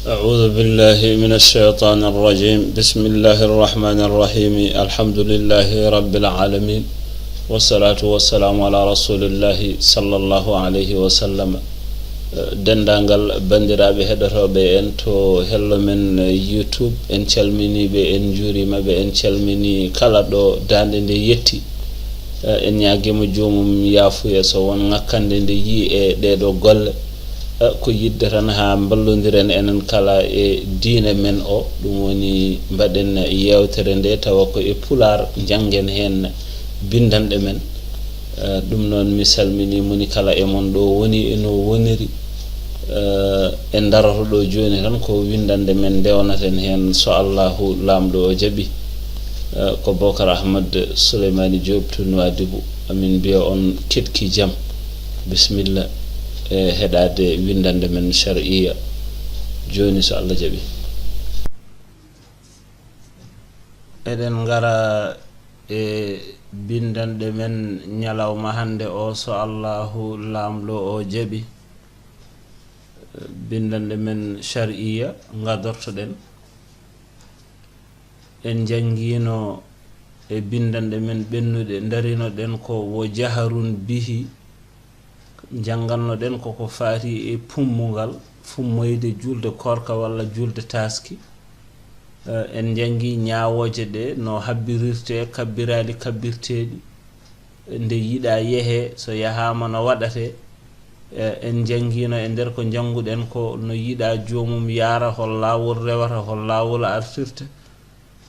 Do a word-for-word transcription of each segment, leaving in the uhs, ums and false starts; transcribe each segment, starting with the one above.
أعوذ بالله من الشيطان الرجيم. بسم الله الرحمن الرحيم. الحمد لله رب العالمين. والصلاة والسلام على رسول الله صلى الله عليه وسلم. Denndaangal banndiraaɓe heɗotooɓe en to hello men YouTube, en calminii ɓe, en njuuriima ɓe, en calminii kala ɗo daande nde yetti. En ñaagiima joomum yaafuya so won ŋakkande nde yii e ɗee ɗoo golle. Ko yiɗde tan haa mballondiren enen kala e diine men o, ɗum woni mbaɗen yeewtere nde tawa ko e pulaar, njanngen heen binndanɗe men. Eh, ɗum noon mi salminii moni kala e mon ɗo woni e no woniri. Eh, en ndaroto ɗo jooni tan ko winndannde men ndewnaten heen so Allahu Laamɗo o jaɓi. Eh, ko Bokar Ahmad Souleymani Diop to Nouadhibou. Amin mbiya on keɗki jam. Bisimilla e heɗaade winndannde men shar'iyya jooni so Allah jaɓi. Eɗen ngara e binndanɗe men ñalawma hannde o so Allahu Laamɗo o jaɓi. Binndanɗe men shar'iyya ngadortoɗen. En njanngiino e binndanɗe men ɓennuɗe, ndarinoɗen ko wo jaharun bihi, njanngannoɗen koko faati e pummungal, fummoyde juulde koorka walla juulde taaski. Eh, en njanngi ñaawooje ɗe no habbirirtee, kabbiraali kabbirteeɗi, nde yiɗaa yehee, so yahaama no waɗatee. Eh, en njanngiino e nder ko njannguɗen ko no yiɗaa joomum yaara, hol laawol rewata, hol laawol artirta,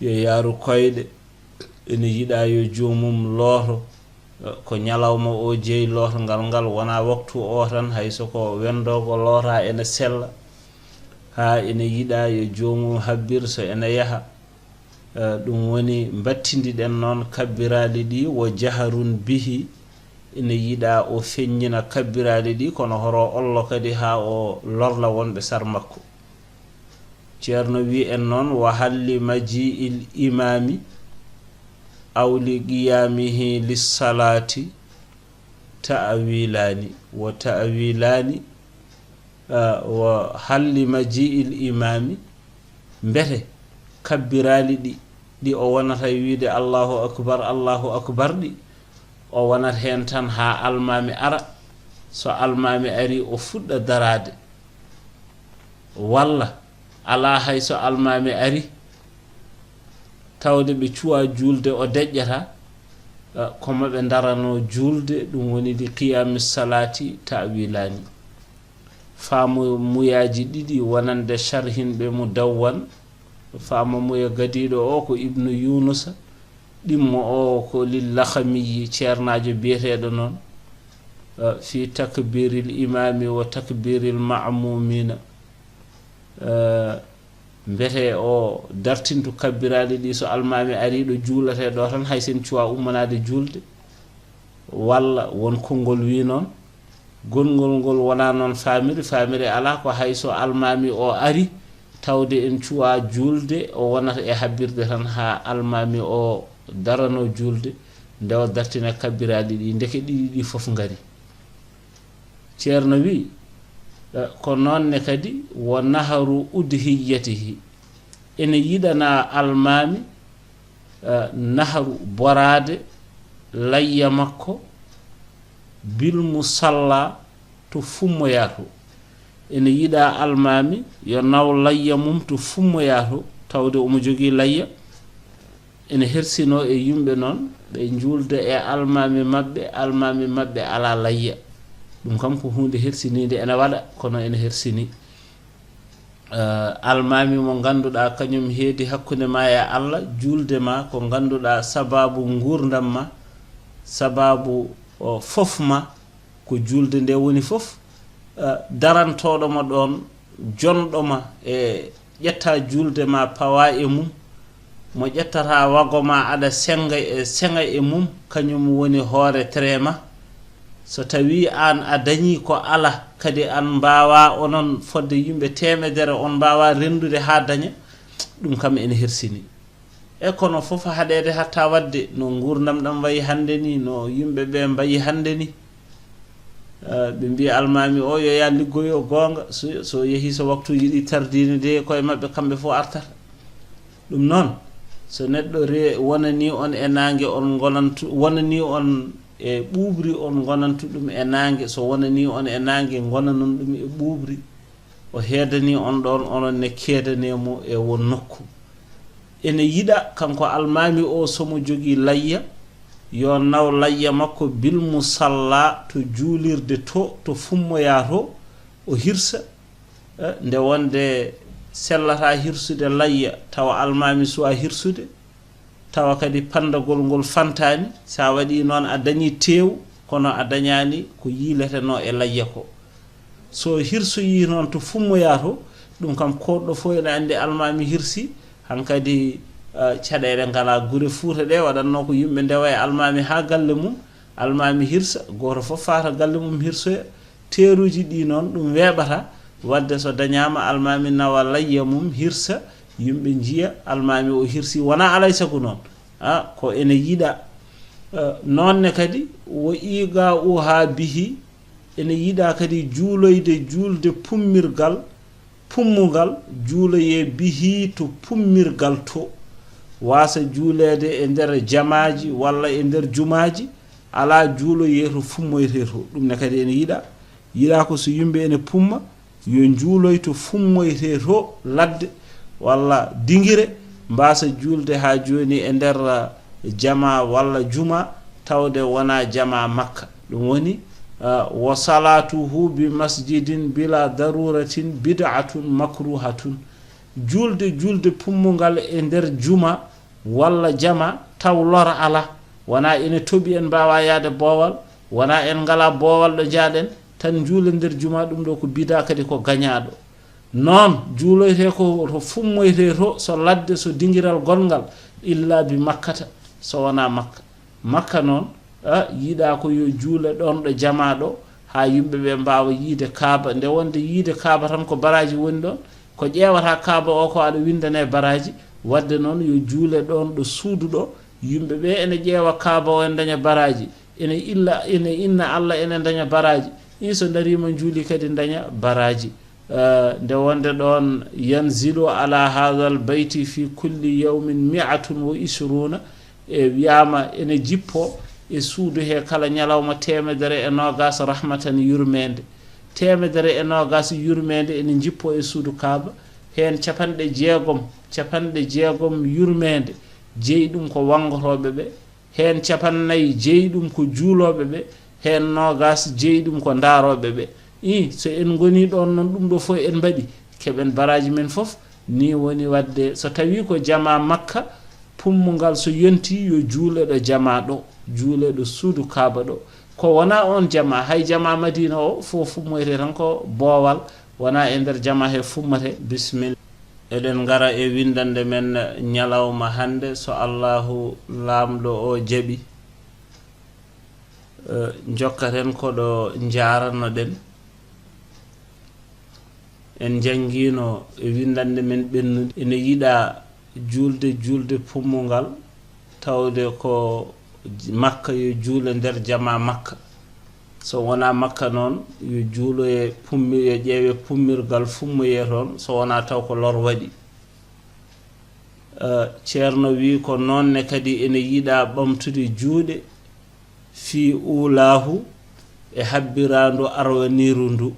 yo yaaru koyɗe, ene yiɗaa yo joomum looto, eh, ko ñalawma o jeyi lootngal ngal, wonaa waktu o tan, hay so ko wendoogo lootaa ene sella, haa ene yiɗaa yo joomum habbir so ene yaha. Eh, ɗum woni mbattindiɗen noon kabbiraali ɗi wo jaharun bihi, ene yiɗaa o feññina kabbiraali ɗi, kono horo ollo kadi haa o lorla wonɓe sar makko. Ceerno wi en noon, wa halli maji'il imaami aw li qiyaamihi lissalaati ta'wilaani, wa ta'wilaani, ah, wa halli maji'il imaami, mbete kabbiraali ɗi, ɗi o wonata e wiide Allahu akbar, Allahu akbar ɗi, o wonat heen tan haa almaami ara. So almaami ari, o fuɗɗa daraade. Walla alaa hay so almaami ari, tawde ɓe cuwa juulde, o deƴƴata, eh, ko ma ɓe ndarano juulde, ɗum woni li qiyaami salaati ta'wilaani. Faamuyaaji ɗiɗi wonande sharhinɓe Mudawwan, faamamuya gadiiɗo o ko Ibnu Yuunusa, ɗimmo o ko lil Laxamiyi, ceernaajo biyeteeɗo noon, eh, fi takbiril imaami wa takbiril ma'mumiina. Eh, mbete o dartintu kabbiraali ɗi so almaami ari ɗo juulatee ɗo tan, hay sen cuwa ummanaade juulde, walla won konngol wi noon, gonngol ngol wonaa noon faamiri, faamiri alaa, ko hay so almaami o ari, tawde en cuwa juulde, o wonata e habbirde tan haa almaami o darano juulde, nde o dartina kabbiraali ɗi, ndeke ɗiɗi ɗi fof ngari. Ceerno wi, eh, ko noon ne kadi wo naharu udhiyatihi. Ene yiɗana almaami, eh, naharu boraade layya makko bil musalla to fummoyaa to. Ene yiɗa almaami yo naw layya mum to fummoyaa to, tawde omo jogii layya. Ene hersinoo e yumɓe noon, ɓe njuulda e almaami maɓɓe, almaami maɓɓe alaa layya. Ɗum kam ko huunde hersiniinde, ene waɗa, kono ene hersini. Eh, almaami mo ngannduɗaa kañum heedi hakkunde ma e Allah, juulde ma ko ngannduɗaa sabaabu nguurndam ma, sabaabu, o, fof ma, ko juulde nde woni fof. Eh, darantooɗo ma ɗoon, jonɗo ma e ƴetta juulde ma pawa e mum, mo ƴettata wago ma aɗa senga e, senga e mum, kañum woni hoore tere ma. So tawi aan a dañi ko ala, kadi aan mbaawa onon fodde yimɓe teemedere, on mbaawa renndude haa daña, ɗum kam ene hersini. E kono fof haɗeede hatta waɗde no nguurndam ɗam wayi hannde ni, no yimɓe ɓe mbayi hannde ni. Ɓe mbi almaami o yo ya liggoyo goonga, so, so yehi so waktuuji ɗi tardini de koye maɓɓe kamɓe fof artata. Ɗum noon, so neɗɗo re wonani on e naange on ngonantu, wonani on e ɓuuɓri on ngonantu ɗum e naange, so wonani on e naange ngonanon ɗum e ɓuuɓri, o heedani on ɗoon, onon ne keedane mo e won nokku. Ene yiɗa kanko almaami o, so mo jogii layya, yo naw layya makko bil musalla, to juulirde to, to fummoyaa to, o hirsa. Eh, nde wonde sellata hirsude layya tawa almaami suwaa hirsude, tawa kadi panndagol ngol fantaani, so a waɗii noon a dañii teewu, kono a dañaani ko yiiletenoo e layya ko. So hirsoyii noon to fummoyaa to, ɗum kam koɗɗo fof ene anndi almaami hirsi, hankadi, eh, caɗeele ngalaa. Gure Fuuta ɗe waɗatnoo ko yimɓe ndewa e almaami haa galle mum, almaami hirsa, gooto fof faata galle mum hirsoya. Teeruuji ɗi noon ɗum weeɓata, waɗde so dañaama almaami nawa layya mum hirsa, yimɓe njiya almaami o hirsi, wonaa alay sago noon. A, ko ene yiɗa. Eh, noon ne kadi, wo iiga uhaa bihi, ene yiɗa kadi juuloyde juulde pummirgal, pummungal, juuloyee bihi to pummirgal to. Waasa juuleede e nder jamaaji walla e nder jumaaji, alaa juuloyee to fummoytee to. Ɗum ne kadi ene yiɗa. Yiɗa ko so yimɓe ene pumma, yo njuuloy to fummoytee to ladde walla dingire, mbaasa juulde haa jooni e nder jamaa walla jumaa, tawde wonaa jamaa Makka. Ɗum woni, ah, wa salaatuhu bi masjidin bila daruratin bid'atun makruhatun. Juulde, juulde pummungal e nder jumaa walla jamaa, taw lora alaa, wonaa ene toɓi en mbaawaa yahde boowal, wonaa en ngalaa boowal ɗo njaaɗen, tan njuulen nder jumaa, ɗum ɗo ko bidaa, kadi ko gañaaɗo. Noon juuloytee ko to fummoytee to, so ladde, so dingiral gonngal, illa bi Makkata, so wonaa Makka. Makka noon, a, yiɗaa ko yo juule ɗoon ɗo jamaa ɗo, haa yimɓe ɓe mbaawa yiide Kaaba. Nde wonde yiide Kaaba tan ko baraaji woni ɗoon, ko ƴeewata Kaaba o ko aɗa winndane baraaji, waɗde noon yo juule ɗoon ɗo suudu ɗo, yimɓe ɓe ene ƴeewa Kaaba o, ene daña baraaji, ene illa, ene inna Alla, ene daña baraaji. Ɗin so ndariima njuuli kadi daña baraaji. Eh, nde wonde ɗoon, yanzilu ala hadha al bayti fi kulli yawmin mi'atun wa ishruna, e wiyaama ene jippo e suudu he kala ñalawma teemedere e noogaas rahmatan yurmeende, teemedere e noogaas yurmeende ene jippo e suudu Kaaba, heen capanɗe jeegom, capanɗe jeegom yurmeende, jeyi ɗum ko wanngotooɓe ɓe, heen capannay jeyi ɗum ko juulooɓe ɓe, heen noogaas jeyi ɗum ko ndaarooɓe ɓe. Ii, so en ngonii ɗoon noon, ɗum ɗo fof en mbaɗi, keɓen baraaji men fof. Nii woni waɗde, so tawii ko jamaa Makka, pummungal so yontii, yo juule ɗo jamaa ɗo, juule ɗo suudu Kaaba ɗo. Ko wonaa oon jamaa, hay jamaa Madiina o fof fummoytee tan ko boowal, wonaa e nder jamaa he fummatee. Bisimilla. Eɗen ngara e winndannde men ñalawma hannde, so Allaahu Laamɗo o jaɓi. Eh, njokkaten ko ɗo njaaranoɗen. En njanngiino e winndannde men ɓennude, ene yiɗa juulde, juulde pummungal, tawde ko Makka, yo juule nder jamaa Makka. So wonaa Makka noon, yo juuloye pummi-, yo ƴeewe pummirgal fummoyee toon, so wonaa taw ko lor waɗi. Eh, Ceerno wi ko noon ne kadi ene yiɗa ɓamtude juuɗe fii uulaahu e habbiraandu arwaniiru ndu.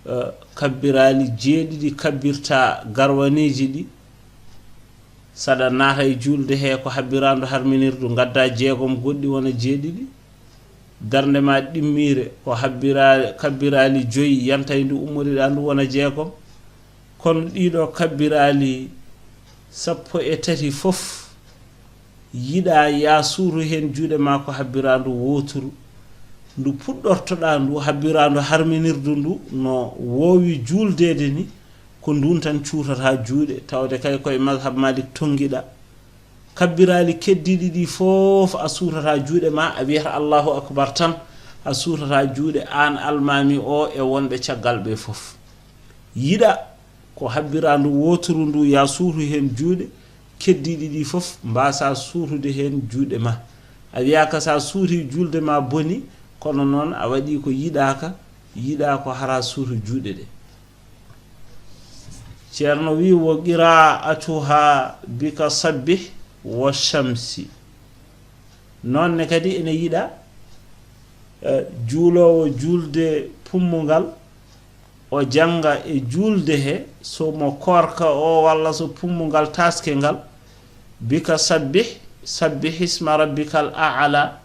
Eh, kabbiraali jeeɗiɗi kabbirta garwaniiji ɗi. Saɗa naata e juulde he ko habbiraandu harminirdu, ngadda jeegom goɗɗi wona jeeɗiɗi. Darnde ma ɗimmiire ko habbira-, kabbiraali joyi, yantay ndu ummoriɗa ndu wona jeegom. Kono ɗiɗo kabbiraali sappo e tati fof, yiɗa ya suutu heen juuɗe ma ko habbiraandu wooturu. Ndu puɗɗortoɗa ndu, habbiraandu harminirdu ndu, no woowi juuldeede ni, ko ndun tan cuutata juuɗe, tawde kay koye mazhab Malik tonngiɗa. Kabbiraali keddiiɗi ɗi fof a suutata juuɗe ma, a wiyata Allahu Akbar tan, a suutata juuɗe aan almaami o e wonɓe caggal ɓe fof. Yiɗa ko habbiraandu wooturu ndu, ya suutu heen juuɗe, keddiiɗi ɗi fof mbaasa suutude heen juuɗe ma. A wiyaaka so a suuti juulde ma boni, Kono noon a waɗi ko yiɗaaka, yiɗaa ko hara suuto juuɗe ɗe. Ceerno wi: "Wa qiraa'atuha bika sabbih wa shamsi." Noon ne kadi ene yiɗa, eh, juuloowo juulde pummungal, o jannga e juulde he, so mo koorka o walla so pummungal taaske ngal, bika sabbih, sabbih isma rabbikal a'la,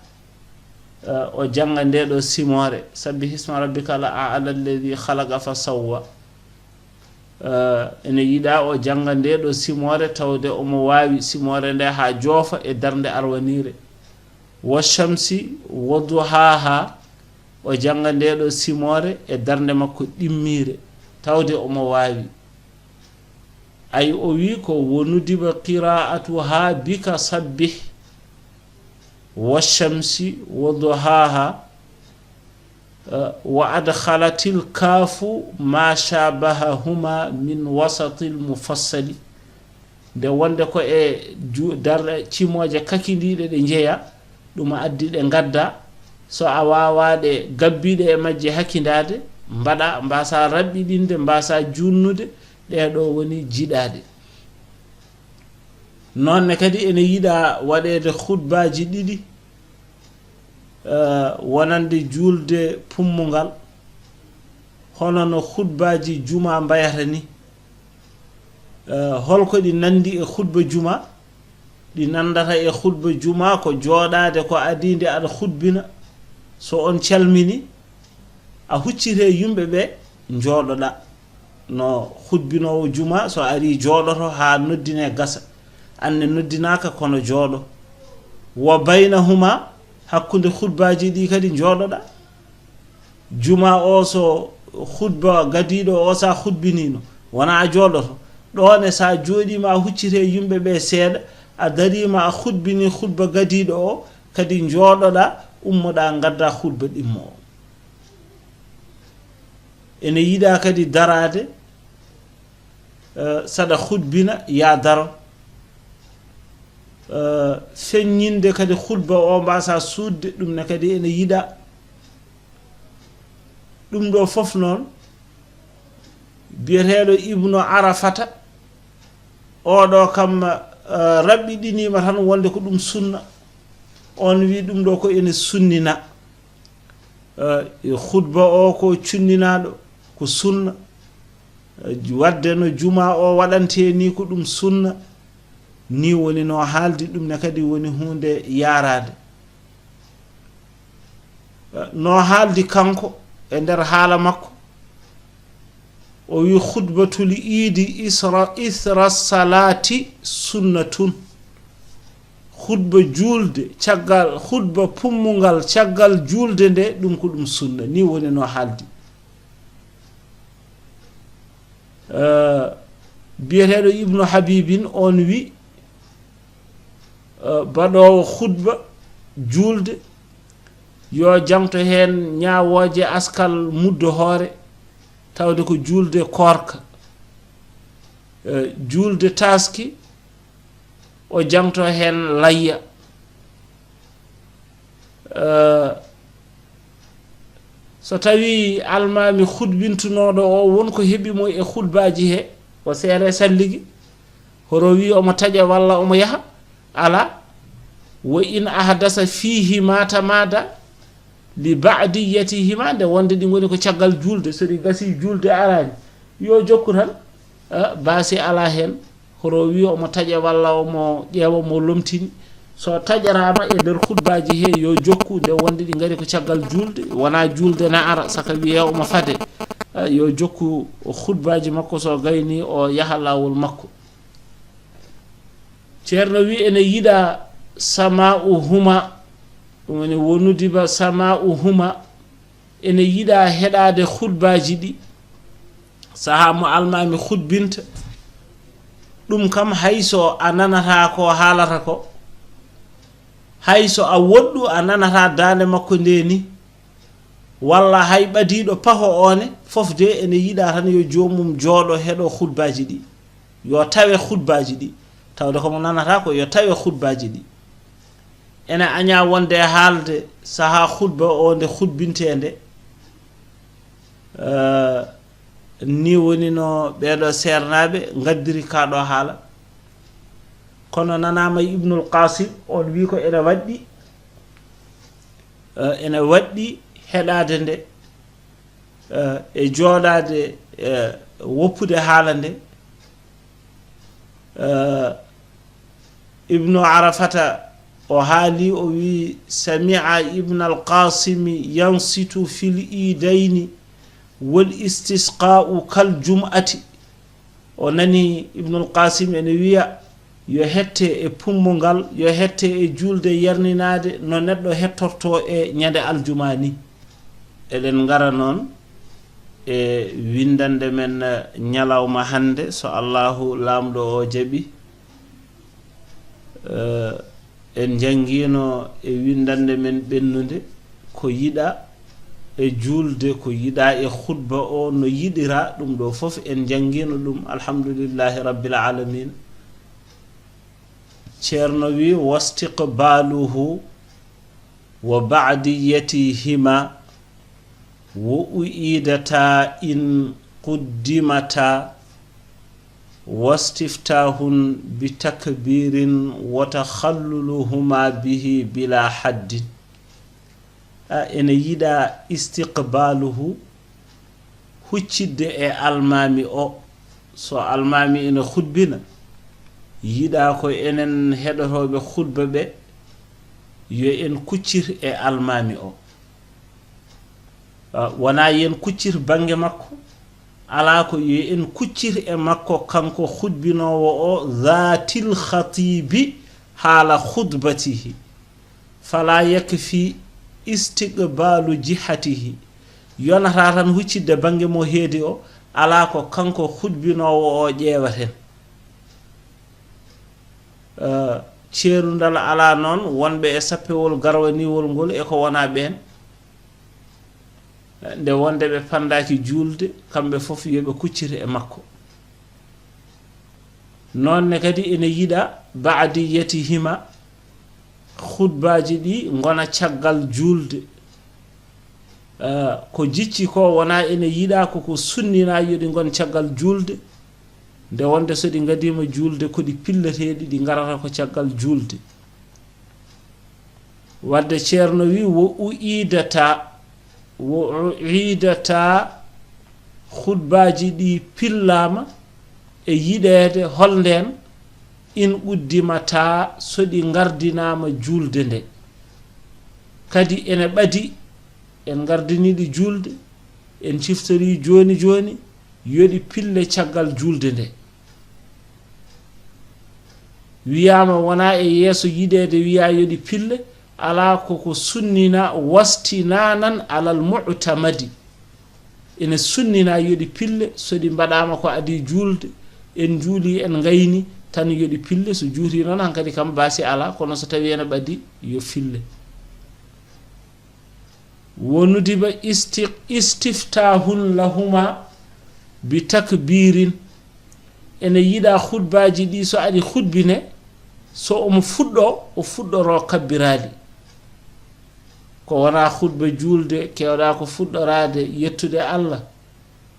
eh, o jannga nde ɗo simoore, sabbih isma rabbikal a'la alladhi khalaqa fa sawwa. Eh, ene yiɗa o jannga nde ɗo simoore tawde omo waawi simoore nde haa joofa e darnde arwaniire. Wa shamsi wa duhaha, o jannga nde ɗo simoore e darnde makko ɗimmiire tawde omo waawi. Ay o wi ko: "Wa nudiba qira'atuha bika sabbih wa shamsi wa duhaha." Eh, wa adkhalatil kaafu ma shabahahuma min wasatil mufassali. Nde wonde ko e ju-, dar-, cimooje kakindiiɗe ɗe njeya, ɗum addi ɗe ngadda. So a waawaa ɗe gabbiiɗe e majje hakindaade, mbaɗa, mbasa raɓɓiɗinde, mbasa juulnude, ɗee ɗo woni jiɗaaɗe. Noon ne kadi ene yiɗa waɗeede khutbaaji ɗiɗi, eh, wonande juulde pummungal, hono no khutbaaji juma mbayata ni. Eh, holko ɗi nandi e khutba juma? Ɗi nandata e khutba juma ko jooɗaade ko adii nde aɗa khutbina. So on calmini, a huccite yumɓe ɓe, njooɗoɗa. No khutbinoowo juma, so ari jooɗoto haa noddine gasa. An ne noddinaaka kono jooɗo. Wa baynahuma, hakkunde khutbaaji ɗi kadi njooɗoɗa. Juma o so khutba gadiiɗo o sa khutbinino, wona a jooɗoto. Ɗo ne sa jooɗiima a huccite yumɓe ɓe seeɗa, a dariima a khutbini khutba gadiiɗo o, kadi njooɗoɗa, ummoɗa ngadda khutba ɗimmo o. Ene yiɗa kadi daraade, eh, saɗa khutbina, ya daro. Eh, feññinde kadi khutba o mbasa suuɗde, ɗum ne kadi ene yiɗa. Ɗum ɗo fof noon, biyeteeɗo Ibnu Arafata, oɗo kam, eh, raɓɓiɗiniima tan wonde ko ɗum sunna. On wi ɗum ɗo ko ene sunnina. Eh, e khutba o ko cunninaaɗo, ko sunna. Eh, wadde no juma o waɗante ni ko ɗum sunna. Ni woni no haaldi ɗum ne kadi woni huunde yaaraade. Eh, no haaldi kanko e nder haala makko. O wi: "Khutbatul iidi isra, isra salati sunnatun." Khutba juulde caggal, khutba pummungal caggal juulde nde, ɗum ko ɗum sunna. Ni woni no haaldi. Eh, biyeteeɗo Ibnu Habibin on wi, eh, baɗoowo khutba juulde, yo jangto heen ñaawooje askal muddo hoore, tawde ko juulde koorka. Eh, juulde taaski, o jangto heen layya. Eh, so tawi almaami khutbintunooɗo o won ko heɓi mo e khutbaaji he, o seere salligi, horo wi omo taƴa walla omo yaha? Ala. Wa in ahdasa fihima tamada li ba'diyatihima, nde wonde ɗi ngoni ko caggal juulde, so ɗi gasi juulde araani, yo jokku tan, eh, baasi ala heen. Horo wi omo taƴa walla omo ƴeewa mo lomtini. So taƴaraama e nder khutbaaji he, yo jokku nde wonde ɗi ngari ko caggal juulde, wona juulde na ara, saka wiye omo fade. Eh, yo jokku khutbaaji makko, so gayni o yaha laawol makko. Ceerno wi ene yiɗa sama'uhuma, ɗum woni wonudiba sama'uhuma, ene yiɗa heɗaade khutbaaji ɗi, sahaa mo almaami khutbinta. Ɗum kam, hay so a nanata ko haalata ko, hay so a woɗɗu a nanata daande makko nde ni, walla hay ɓadiiɗo paho o ne, fof de ene yiɗa tan yo joomum jooɗo heɗo khutbaaji ɗi, yo tawe khutbaaji ɗi, tawde ko mo nanata ko, yo tawe khutbaaji ɗi. Ene añaa wonde e haalde sahaa khutba o nde khutbintee nde. Eh, ni woni no ɓeeɗo seernaaɓe ngaddiri kaa ɗo haala. Kono nanaama Ibnul Qasim, on wii ko ene waɗɗi, eh, ene waɗɗi heɗaade nde, eh, e jooɗaade, eh, woppude haala nde. Eh, Ibnu Arafata o haali, o wii: "Sami'a Ibn al-Qasimi yansitu fil iidayni wal istisqa'u kal jum'ati." O nani Ibnul Qasim ene wiya, "Yo hette e pummungal, yo hette e juulde yarninaade no neɗɗo hettorto e ñande aljuma ni." Eɗen ngara noon e winndannde men, eh, ñalawma hannde, so Allahu Laamɗo o jaɓi. Eh, en njanngiino e winndannde men ɓennunde ko yiɗaa e juulde, ko yiɗaa e khutba o no yiɗiraa, ɗum ɗo fof en njanngiino ɗum, alhamdulillahi rabbil alamin. Ceerno wi: "Wastiqbaluhu wa ba'diyatihima wa u'idata in quddimata, wastiftahun bi takbirin wa takhalluluhuma bihi bila haddin." A, ene yiɗaa istiqbaluhu, huccidde e almaami o. So almaami ene khutbina, yiɗaa ko enen heɗotooɓe khutba ɓe, yo en kuccir e almaami o. A, wonaa yo en kuccir bannge makko, alaa ko yo en kuccir e makko kanko khutbinoowo o, dhatil khatibi, haala khutbatihi. Fala yakfi istiqbalu jihatihi. Yonataa tan huccidde bannge mo heedi o, alaa ko kanko khutbinoowo o ƴeewaten. Eh, ceerundal alaa noon wonɓe e sappewol garwaniwol ngol e ko wonaa ɓeen. Nde wonde ɓe panndaaki juulde, kamɓe fof yo ɓe kuccir e makko. Noon ne kadi ene yiɗaa ba'diyatihima, khutbaaji ɗi ngona caggal juulde. Eh, ko jicci ko wonaa ene yiɗaa, ko ko sunninaa yo ɗi ngon caggal juulde. Nde wonde so ɗi ngadiima juulde, ko ɗi pilleteeɗi, ɗi ngarata ko caggal juulde. Wadde ceerno wi: "Wo u'idata, wo u'idata, khutbaaji ɗi pillaama e yiɗeede holndeen, in quddimata, so ɗi ngardinaama juulde nde." Kadi ene ɓadi, en ngardinii ɗi juulde, en ciftorii jooni jooni, yo ɗi pille caggal juulde nde. Wiyaama wonaa e yeeso yiɗeede wiyaa yo ɗi pille, alaa ko ko sunnina, wastinaanan alal mu'tamadi. Ene sunnina yo ɗi pille, so ɗi mbaɗaama ko adii juulde, en njuulii, en ngayni, tan yo ɗi pille, so juutii noon hankadi kam baasi alaa, kono so tawii ene ɓadi, yo fille. Wo nudiba isti-, istiftahun lahuma bi takbirin. Ene yiɗaa khutbaaji ɗi so ari khutbine, so omo fuɗɗo, o fuɗɗoro kabbiraali. Ko wonaa khutba juulde, keewɗaa ko fuɗɗoraade yettude Allah,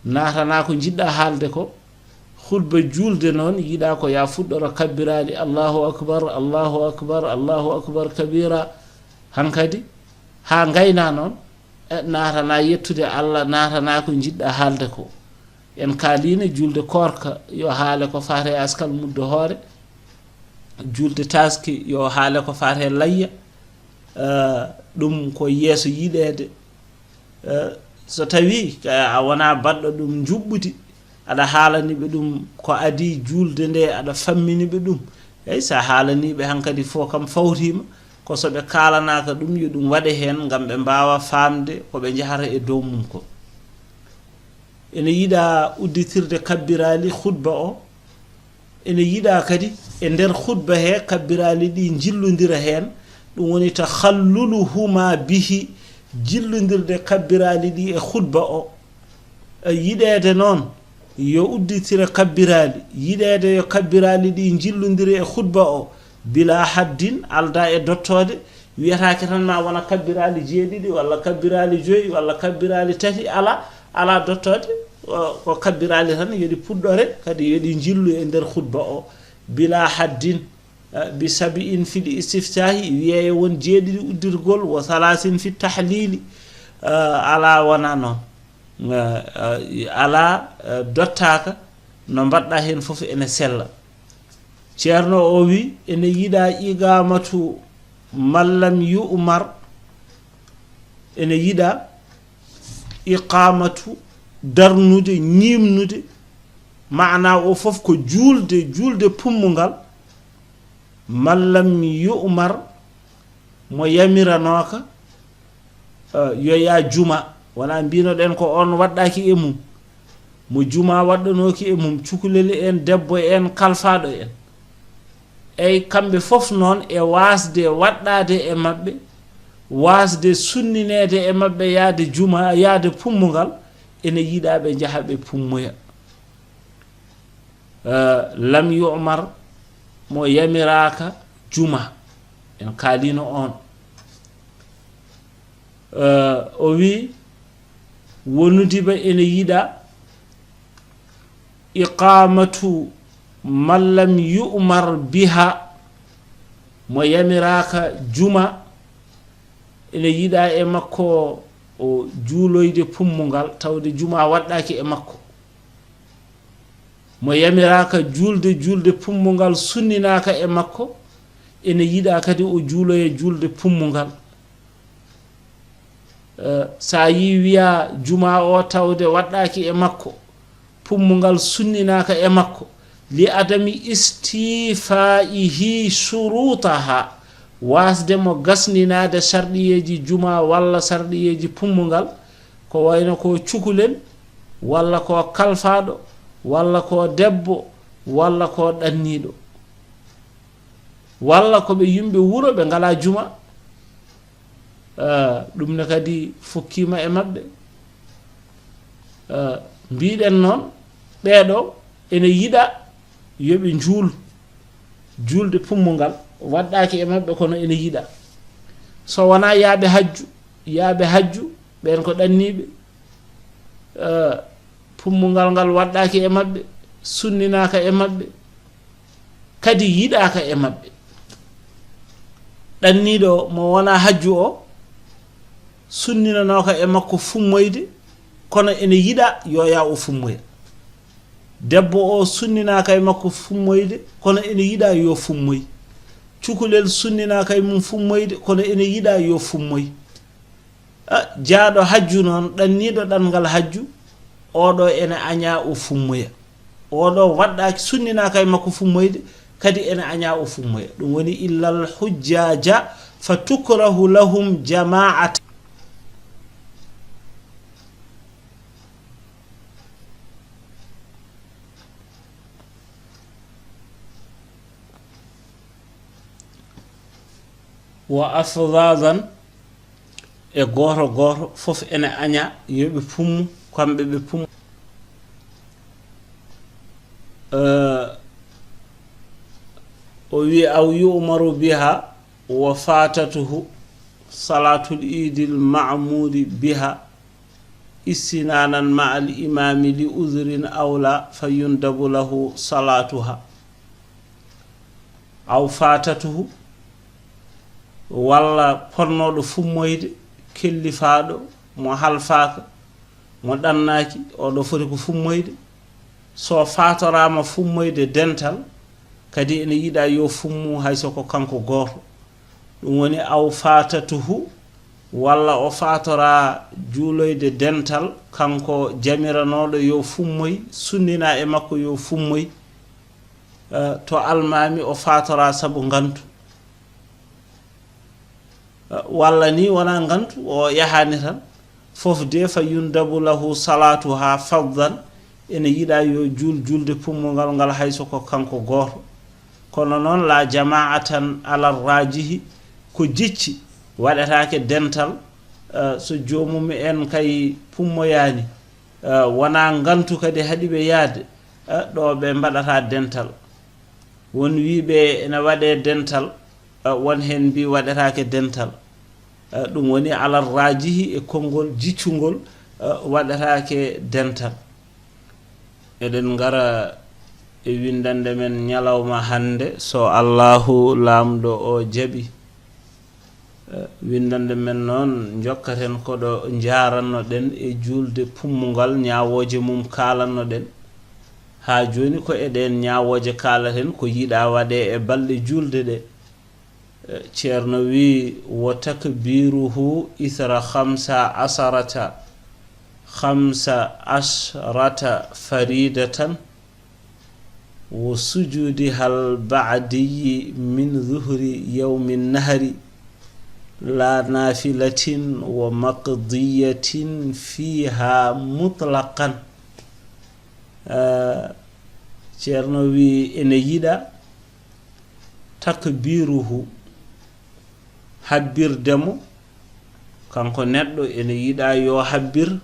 naatanaa ko njiɗɗaa haalde ko. Khutba juulde noon, yiɗaa ko yaa fuɗɗoro kabbiraali, Allahu akbar, Allahu akbar, Allahu akbar kabira. Hankadi, haa ngaynaa noon, e, naatanaa yettude Allah, naatanaa ko njiɗɗaa haalde ko. En kaaliino juulde koorka, yo haale ko faati e askal muddo hoore, juulde taaski, yo haale ko faati e layya. Eh, ɗum ko yeeso yiɗeede. Eh, so tawii ka a wonaa baɗɗo ɗum njuɓɓudi, aɗa haalani ɓe ɗum ko adii juulde nde, aɗa fammini ɓe ɗum. Eyi, so a haalanii ɓe hankadi fof kam fawtiima, ko so ɓe kaalanaaka ɗum, yo ɗum waɗe heen ngam ɓe mbaawa faamde ko ɓe njahata e dow mum ko. Ene yiɗaa udditirde kabbiraali khutba o. Ene yiɗaa kadi e nder khutba he kabbiraali ɗi njillondira heen, ɗum woni takhalluluhuma bihi, jillondirde kabbiraali ɗi e khutba o. E yiɗeede noon yo udditire kabbiraali, yiɗeede yo kabbiraali ɗi njillondire e khutba o, bila haddin, aldaa e dottoode, Wiyataake tan ma wona kabbiraali jeeɗiɗi walla kabbiraali joyi walla kabbiraali tati, ala, ala dottoode, ko, ko kabbiraali tan, yo ɗi puɗɗore, kadi yo ɗi njillu e nder khutba o, bila haddin, eh, bi sabi'in fil istiftaahi, wiyee won jeeɗiɗi uddirgol, wa thalaasin fit tahliili, eh, ala wona noon. Eh, eh, ala, eh, dottaaka, no mbaɗɗa heen fof ene sella. Ceerno o wi, ene yiɗa iqaamatu man lam yu'mar, ene yiɗa iqaamatu, darnude, ñiimnude, maana o fof ko juulde, juulde pummungal, man lam yu'mar, mo yamiranooka, eh, yo yaa juma. Wona mbinoɗen ko on waɗɗaaki e mum. Mo juma waɗɗanooki e mum, cukalel en, debbo en, kalfaaɗo en. Eyi, kamɓe fof noon e waasde waɗɗaade e maɓɓe, waasde sunnineede e maɓɓe yaade juma, yaade pummungal, ene yiɗa ɓe njaha ɓe pummoya. Eh, lam yu'mar, mo yamiraaka juma. En kaalino on. Eh, o wi, wonudiba ene yiɗa iqamatu man lam yu'mar biha, mo yamiraaka juma, ene yiɗa e makko o juuloyde pummungal, tawde juma waɗɗaaki e makko. Mo yamiraaka juulde, juulde pummungal sunninaaka e makko, ene yiɗa kadi o juuloya juulde pummungal. Eh, sa yi wiya juma o tawde waɗɗaaki e makko, pummungal sunninaaka e makko, li adami istifaihi shurutaha, wasde mo gasninaade sarɗiyeeji juma walla sarɗiyeeji pummungal, ko wayno ko cukalel, walla ko kalfaaɗo, walla ko debbo, walla ko ɗanniiɗo, walla ko ɓe yimɓe wuro ɓe ngalaa juma. Eh, ɗum ne kadi fukkiima e maɓɓe. Eh, mbiɗen noon, ɓeeɗo ene yiɗa yo ɓe njuul, juulde pummungal waɗɗaaki e maɓɓe, kono ene yiɗa. So wonaa yaaɓe hajju, yaaɓe hajju, ɓeen ko ɗanniiɓe, eh, pummungal ngal waɗɗaaki e maɓɓe, sunninaaka e maɓɓe, kadi yiɗaaka e maɓɓe. Ɗanniiɗo mo wonaa hajju o, sunninanooka e makko fummoyde, kono ene yiɗa yo yaa o fummoya. Debbo o sunninaaka e makko fummoyde, kono ene yiɗa yo fummoy. Cukalel sunninaaka e mum fummoyde, kono ene yiɗa yo fummoy. A, jaaɗo hajju noon, ɗanniiɗo ɗanngal hajju, oɗo ene añaa o fummoya. Oɗo waɗɗaaki, sunninaaka e makko fummoyde, kadi ene añaa o fummoya. Ɗum woni, illal hujjaaja fa tukrahu lahum jamaa'at. Wa afdadan, e gooto gooto fof ene aña yo ɓe pummu, kamɓe ɓe pummu. Eh, o wi, aw yu'maru biha wa fatatuhu salatul iidil ma'muri biha istinanan ma'al imami li udhrin aw la fa yundabu lahu salatuha. Aw fatatuhu, walla potnooɗo fummoyde, kellifaaɗo, mo halfaaka, mo ɗannaaki, oɗo foti ko fummoyde. So faatoraama fummoyde dental, kadi ene yiɗa yo fummu, hay so ko kanko gooto. Ɗum woni, aw fatatuhu, walla o faatoraa juuloyde dental, kanko jamiranooɗo yo fummoy, sunnina e makko yo fummoy, eh, to almaami o faatoraa sabu ngantu. Eh, walla ni wonaa ngantu, o yahaani tan, fof de fa yundabu lahu salatuha faddan, ene yiɗa yo juul juulde pummungal ngal hay so ko kanko gooto. Kono noon, la jamaatan ala rajihi, ko jicci, waɗetaake dental, eh, so joomum en kay pummoyaani, eh, wonaa ngantu kadi haɗi ɓe yahde, eh, ɗo ɓe mbaɗata dental. Won wiiɓe ene waɗe dental, Eh, won heen mbi waɗetaake dental. Eh, ɗum woni alal raajihi e konngol jiccungol, eh, waɗetaake dental. Eɗen ngara e winndannde men ñalawma hannde, so Allaahu Laamɗo o jaɓi. Eh, winndannde men noon, njokkaten ko ɗo njaaranno-ɗen e juulde pummungal, ñaawooje mum kaalanno-ɗen. Haa jooni ko e ɗeen ñaawooje kaalaten, ko yiɗaa waɗee e balɗe juulde ɗe. Eh, Ceerno wi: "Wa takbiruhu ithra khamsa asharata, khamsa ashrata faridatan, wa sujudihal ba'diyyi min zuhri yawmin nahri, la nafilatin wa maqdiyatin fiha mutlaqan." Eh, Ceerno wi ene yiɗa takbiruhu, habbirde mo, kanko neɗɗo ene yiɗa yo habbir,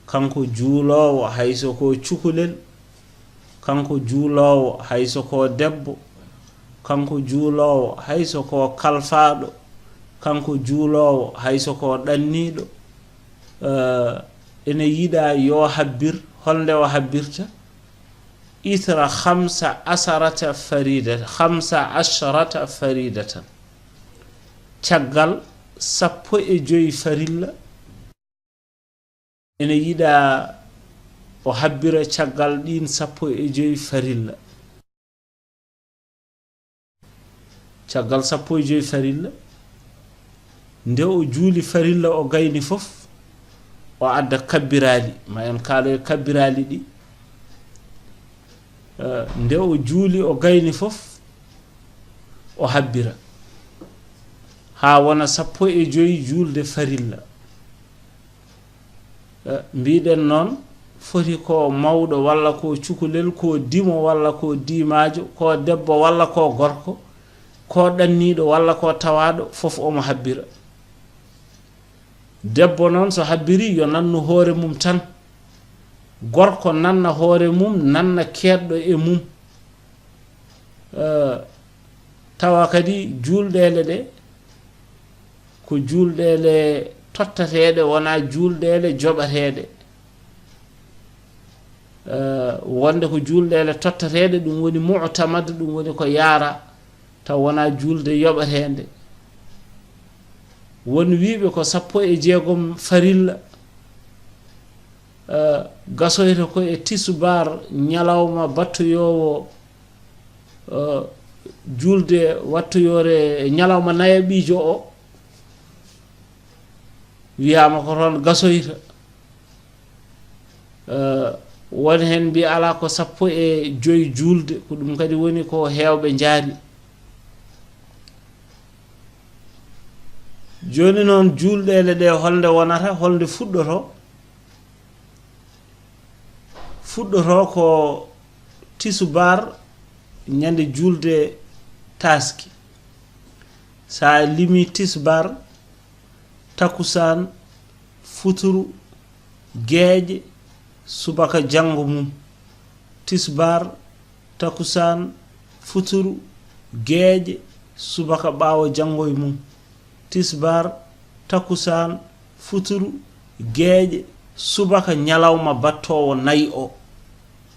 kanko juuloowo, hayso ko cukalel, kanko juuloowo, hayso ko debbo, kanko juuloowo, hayso ko kalfaaɗo, kanko juuloowo, hayso ko ɗanniiɗo, eh, ene yiɗa yo habbir. Holnde o habbirta? Ithra khamsa asharata farida, khamsa asharata faridatan. Caggal sappo e joy farilla. Ene yiɗa o habbira caggal ɗiin sappo e joy farilla. Caggal sappo e joy farilla, nde o juuli farilla o gayni fof, o adda kabbiraali, ma en kaalo e kabbiraali ɗi. Eh, nde o juuli o gayni fof, o habbira. Haa wona sappo e joy juulde farilla. Eh, mbiɗen noon, foti ko mawɗo walla ko cukalel, ko dimo walla ko diimaajo, ko debbo walla ko gorko, ko ɗanniiɗo walla ko tawaaɗo, fof omo habbira. Debbo noon so habbiri, yo nannu hoore mum tan. Gorko nanna hoore mum, nanna keedɗo e mum. Eh, tawa kadi juulɗeele ɗe, ko juulɗeele tottateeɗe, wonaa juulɗeele joɓateeɗe. Eh, wonde ko juulɗeele tottateeɗe, ɗum woni mu'tamad, ɗum woni ko yaara, taw wonaa juulde yoɓateende. Won wiiɓe ko sappo e jeegom farilla, eh, gasoyta ko e tisubaar ñalawma battoyoowo, eh, juulde wattoyoore ñalawma nayaɓiijo o, wiyaama ko toon gasoyta. Eh, won heen mbiya alaa ko sappo e joy juulde, ko ɗum kadi woni ko heewɓe njaari. Jooni noon, juulɗeele ɗe holnde wonata, holnde fuɗɗoto? Fuɗɗoto ko tisubaar ñande juulde taaski. So a limi tisubaar, takusaan, futuru, geeƴe, subaka janngo mum. Tisbaar, takusaan, futuru, geeƴe, subaka ɓaawo janngo e mum. Tisbaar, takusaan, futuru, geeƴe, subaka ñalawma battoowo nayi o.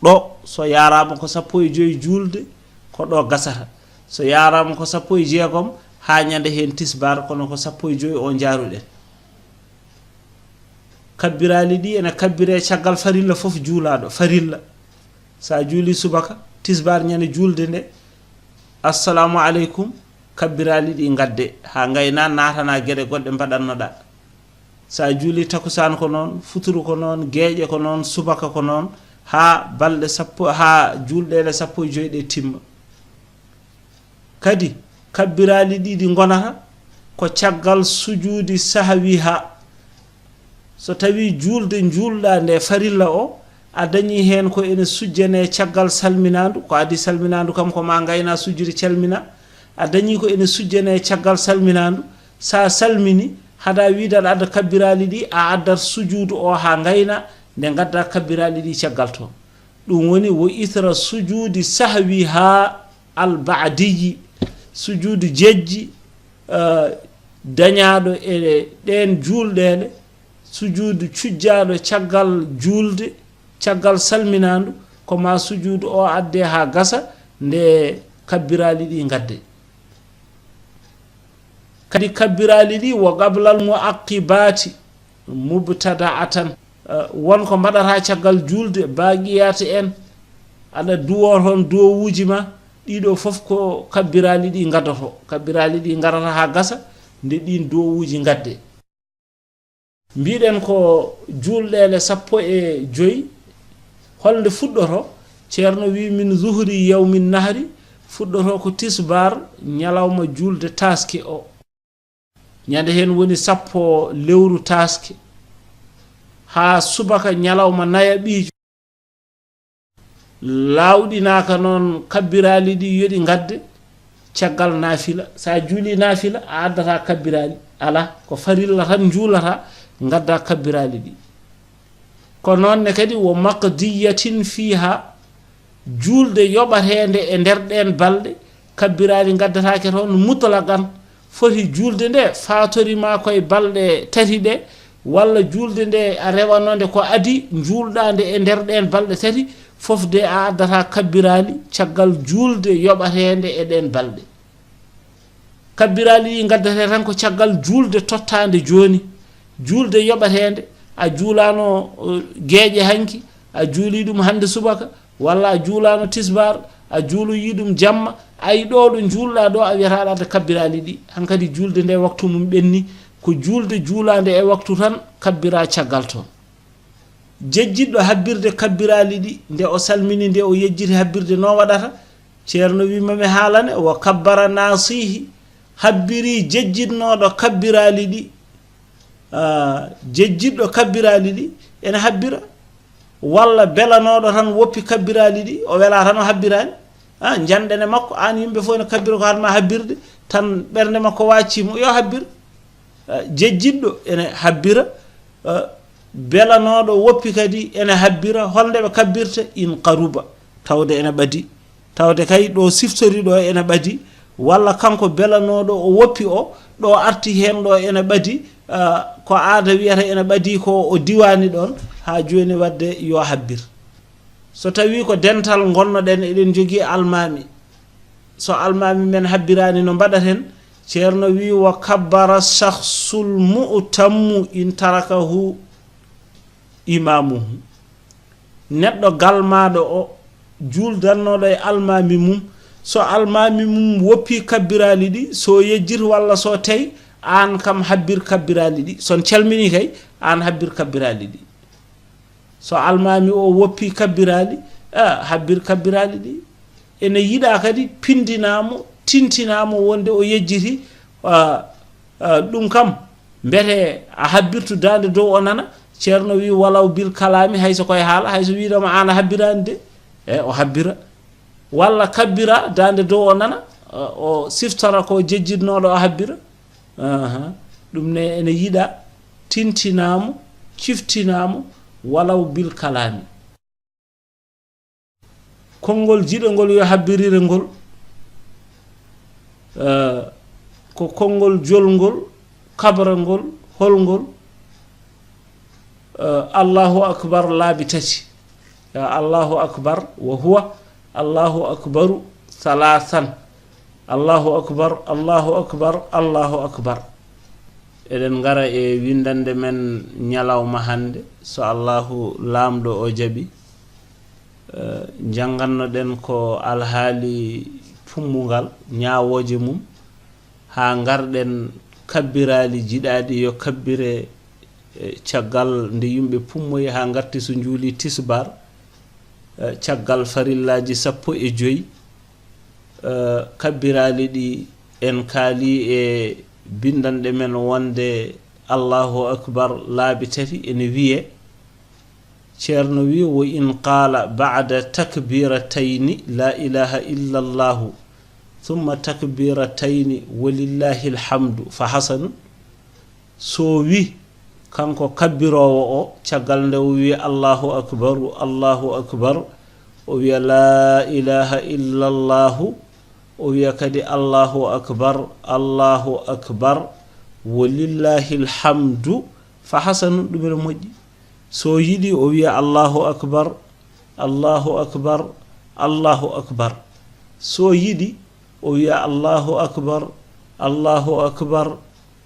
Ɗo, so yaaraama ko sappo e joy juulde, ko ɗo gasata. So yaaraama ko sappo e jeegom, haa ñande heen tisbaar, kono ko sappo e joy o njaaruɗen. Kabbiraali ɗi ene kabbiree caggal farilla fof juulaaɗo. Farilla, so a juulii subaka, tisbaar ñande juulde nde, assalamu aleykum, kabbiraali ɗi ngadde, haa ngayna, naatana geɗe goɗɗe mbaɗannoɗaa. So a juulii takusaan ko noon, futuru ko noon, geeƴe ko noon, subaka ko noon, haa balɗe sappo, haa juulɗeele sappo e joy ɗe timma. Kadi, kabbiraali ɗi ɗi ngonata ko caggal sujuudi sahwiha. So tawii juulde njuulɗaa nde farilla o, a dañii heen ko ene sujjanee caggal salminaandu, ko adii salminaandu kam ko ma ngayna sujjude calmina, a dañii ko ene sujjanee caggal salminaandu, so a salmini, hada wiide aɗa adda kabbiraali ɗi, a addat sujuudu o haa ngayna, nde ngadda kabbiraali ɗi caggal toon. Ɗum woni wo ithra sujuudi sahwiha al ba'diyyi. Sujuudu jejji, eh, dañaaɗo e ɗeen juulɗeele, sujuudu cujjaaɗo caggal juulde, caggal salminaandu, ko ma sujuudu o adde haa gasa nde kabbiraali ɗi ngadde. Kadi kabbiraali ɗi wo qablal muaqibaati mubtada'atan, eh, won ko mbaɗata caggal juulde baaqiyaat en, aɗa duwo toon duwowuuji ma, ɗiɗo fof ko kabbiraali ɗi ngaddoto, kabbiraali ɗi ngarata haa gasa nde ɗiin duwowuuji ngadde. Mbiɗen ko juulɗeele sappo e joy. Holnde fuɗɗoto? Ceerno wi min zuhri yawmin nahri, fuɗɗoto ko tisbaar ñalawma juulde taaske o. Ñande heen woni sappo lewru taaske, haa subaka ñalawma nayaɓiijo. Laawɗinaaka noon kabbiraali ɗi yo ɗi ngadde caggal naafila. So a juuli naafila, a addata kabbiraali. Alaa, ko farilla tan njuulata, ngadda kabbiraali ɗi. Ko noon ne kadi wo maqdiyatin fiiha, juulde yoɓateende e nder ɗeen balɗe, kabbiraali ngaddataake toon mutlaqan. Foti juulde nde fatori ma koye balɗe tati ɗe, walla juulde nde a rewanoo nde ko adii, njuulɗaa nde e nder ɗeen balɗe tati, fof de a addata kabbiraali caggal juulde yoɓateende e ɗeen balɗe. Kabbiraali ɗi ngaddatee tan ko caggal juulde tottaande jooni, juulde yoɓateende. A juulaano, eh, geeƴe hanki, a juulii ɗum hannde subaka, walla a juulaano tisbaar, a juuloyii ɗum jamma, ay ɗo ɗo njuulɗaa ɗo a wiyata aɗa adda kabbiraali ɗi. Hankadi juulde nde waktu mum ɓenni, ko juulde juulaande e waktu tan kabbira caggal toon. Jejjitɗo habbirde kabbiraali ɗi, nde o salmini, nde o yejjiti habbirde, no waɗata? Ceerno wi mami haalane, wa kabbara naasihi, habbiri jejjitnooɗo kabbiraali ɗi. Ah, jejjitɗo kabbiraali ɗi ene habbira, walla belanooɗo tan woppi kabbiraali ɗi, o wela tan o habbiraani. Ah, njanɗen e makko, aan yimɓe fof ene kabbira, ko haɗ ma habbirde, tan ɓernde makko waccii mo, yo habbir. Ah, jejjitɗo ene habbira, ah, belanooɗo woppi kadi ene habbira. Holnde ɓe kabbirta? In qaruba, tawde ene ɓadii. Tawde kay ɗo siftori ɗo ene ɓadii, walla kanko belanooɗo o woppi o, ɗo arti heen ɗo ene ɓadii, ah, ko aada wiyata ene ɓadii ko o diwaani ɗoon, haa jooni waɗde yo habbir. So tawii ko dental ngonnoɗen, eɗen njogii almaami. So almaami men habbiraani, no mbaɗaten? Ceerno wi, wa kabbara shakhsul mu'tammu in tarakahu imamuhu. Neɗɗo galmaaɗo o, juuldannooɗo e almaami mum, so almaami mum woppi kabbiraali ɗi, so yejjit walla so tey, aan kam habbir kabbiraali ɗi. So on calminii kay, aan habbir kabbiraali ɗi. So almaami o woppi kabbiraali, ah, habbir kabbiraali ɗi. Ene yiɗaa kadi pindinaa mo, tintinaa mo wonde o yejjiti, ah, ah, ɗum kam, mbete a habbirtu daande dow o nana. Ceerno wi, walaw bil kalaami, hay so koye haala, hay so wiidama aan a habbiraani de, e o habbira. Walla kabbira daande dow o nana, ah, o siftora ko jejjitnooɗo o habbira. Aha. Ɗum ne ene yiɗaa tintinaa mo, ciftinaa mo, walaw bil kalaami. Konngol jiɗangol yo habbirire ngol, eh, ko konngol jolngol, kabrangol, holngol? Eh, Allahu akbar laabi tati. Ya Allahu akbar, wa huwa Allahu akbaru thalathan. Allahu akbar, Allahu akbar, Allahu akbar. Eɗen ngara e winndannde men ñalawma hannde, so Allahu Laamɗo o jaɓi. Eh, njanngannoɗen ko alhaali pummungal, ñaawooje mum, haa ngarɗen kabbiraali jiɗaaɗi yo kabbire, eh, caggal nde yimɓe pummoyi haa ngarti so njuuli tisbaar, eh, caggal farillaaji sappo e joy. Eh, kabbiraali ɗi en kaali e binndanɗe men wonde Allahu akbar laabi tati ene wiyee. Ceerno wi, wa in qaala ba'da takbiratayni la ilaha illa Allahu, thumma takbiratayni walillahi alhamdu, fa hasanun. So wi, kanko kabbiroowo o, caggal nde o wi, Allahu akbaru, Allahu akbar, o wiya, la ilaha illa Allahu, O wiya kadi, "Allahu akbar, Allahu akbar, wa lillahi alhamdu." Fa hasanun, ɗum ene moƴƴi. So yiɗi, o wiya, "Allahu akbar, Allahu akbar, Allahu akbar." So yiɗi, o wiya, "Allahu akbar, Allahu akbar,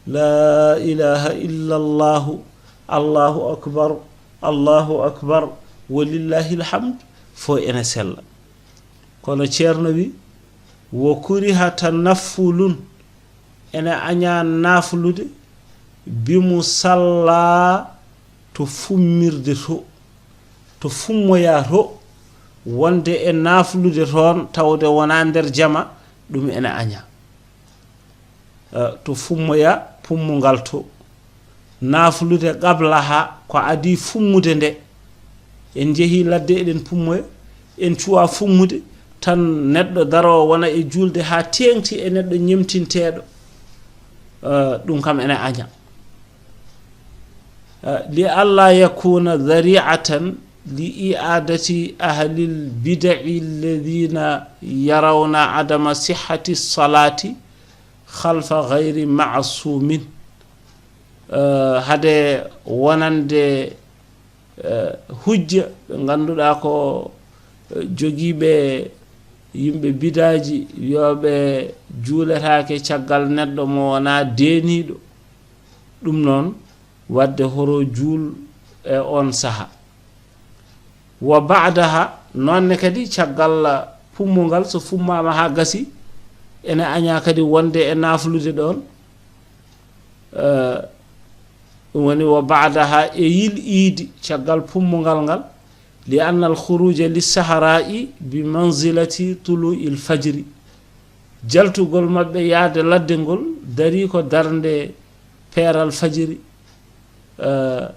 la ilaha illa Allahu, Allahu akbar, Allahu akbar, wa lillahi alhamdu." Fof ene sella. Kono Ceerno wi, "Wo kuriha tanaffulun," ene añaa naflude, "bi musalla," to fummirde to, to fummoyaa to, wonde e naflude toon, tawde wonaa nder jama, ɗum ene añaa. Eh, to fummoyaa pummungal to. Naflude qablaha, ko adii fummude nde. En njehii ladde, eɗen pummoya, en cuwaa fummude, tan neɗɗo daroo wona e juulde haa teeŋti e neɗɗo ñemtinteeɗo. Eh, ɗum kam ene añaa. Eh, li alla yakuna dhari'atan li i'adati ahlil bid'i alladhina yarawna adama sihhati salati khalfa ghayri ma'sumin. Eh, hade wonande, eh, hujja ɓe ngannduɗaa ko, eh, jogiiɓe yimɓe bidaaji, wiyooɓe juuletaake caggal neɗɗo mo wonaa deeniiɗo. Ɗum noon, waɗde horo juul e oon saha. Wa ba'daha, noon ne kadi caggal pummungal, so fummaama haa gasi, ene añaa kadi wonde e naflude ɗoon. Eh, ɗum woni wa ba'daha e yil iidi caggal pummungal ngal, li anna al khuruja li sahara'i bi manzilati tulu'il fajri. Jaltugol maɓɓe yaade ladde ngol darii ko darnde peeral fajiri. Eh,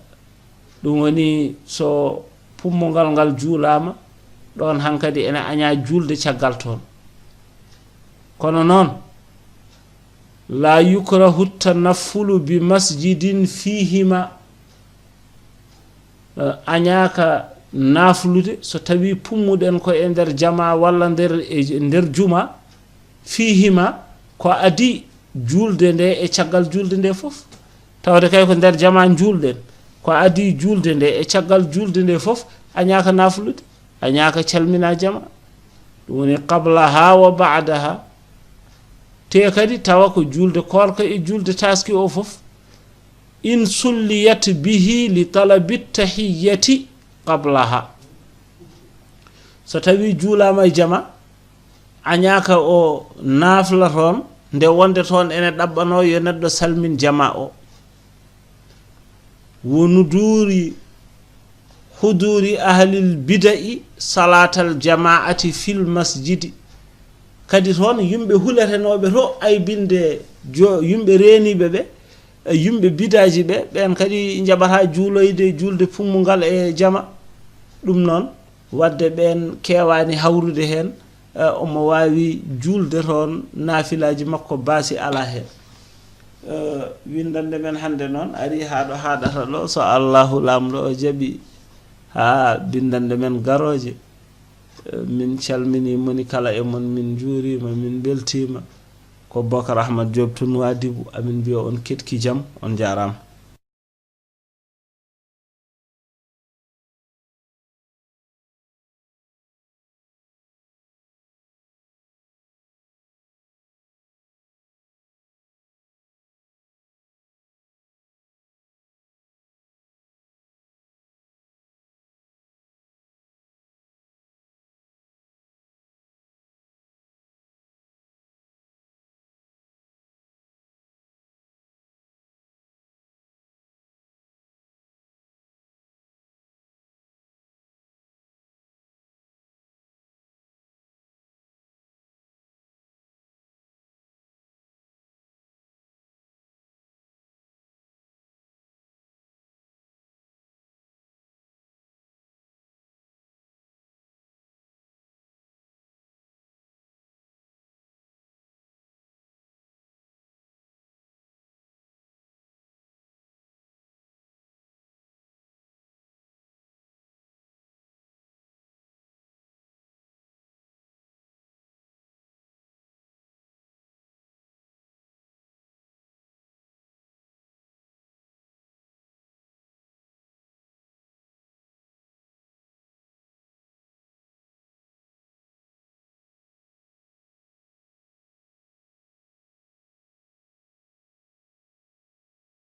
ɗum woni so pummungal ngal juulaama, ɗoon hankadi ene añaa juulde caggal toon. Kono noon, la yukrahu tanaffulu bi masjidin fihima. Eh, añaaka naflude so tawi pummuɗen ko e nder jama walla nder, e nder juma, fihima, ko adii juulde nde e caggal juulde nde fof. Tawde kay ko nder jama juulɗen, ko adii juulde nde e caggal juulde nde fof, añaaka naflude, añaaka calmina jama. Ɗum woni qablaha wa ba'daha. Te kadi tawa ko juulde koorka e juulde taaski o fof. In sulliyat bihi li talabi tahiyyati qablaha. So tawi juulaama e jama, añaaka o nafla toon, nde wonde toon ene ɗaɓɓanoo yo neɗɗo salmin jama o. Wo nuduri huduri ahlil bida'i salatal jama'ati fil masjidi. Kadi toon yimɓe huletenooɓe to aybinde jo-, yimɓe reeniiɓe ɓe, e yimɓe bidaaji ɓe, ɓeen kadi njaɓataa juuloyde juulde pummungal e jama. Ɗum noon, waɗde ɓeen keewaani hawrude heen, eh, omo waawi juulde toon naafilaaji makko baasi alaa heen. Eh, winndannde men hannde noon arii haa ɗo haaɗata ɗo, so Allahu Laamɗo o jaɓi, haa binndannde men garooje. Eh, min calminii moni kala e mon, min njuuriima, min mbeltiima. Ko Bokar Ahmad Diop tun Waadibu, amin mbiya on keɗki jam, on njaaraama.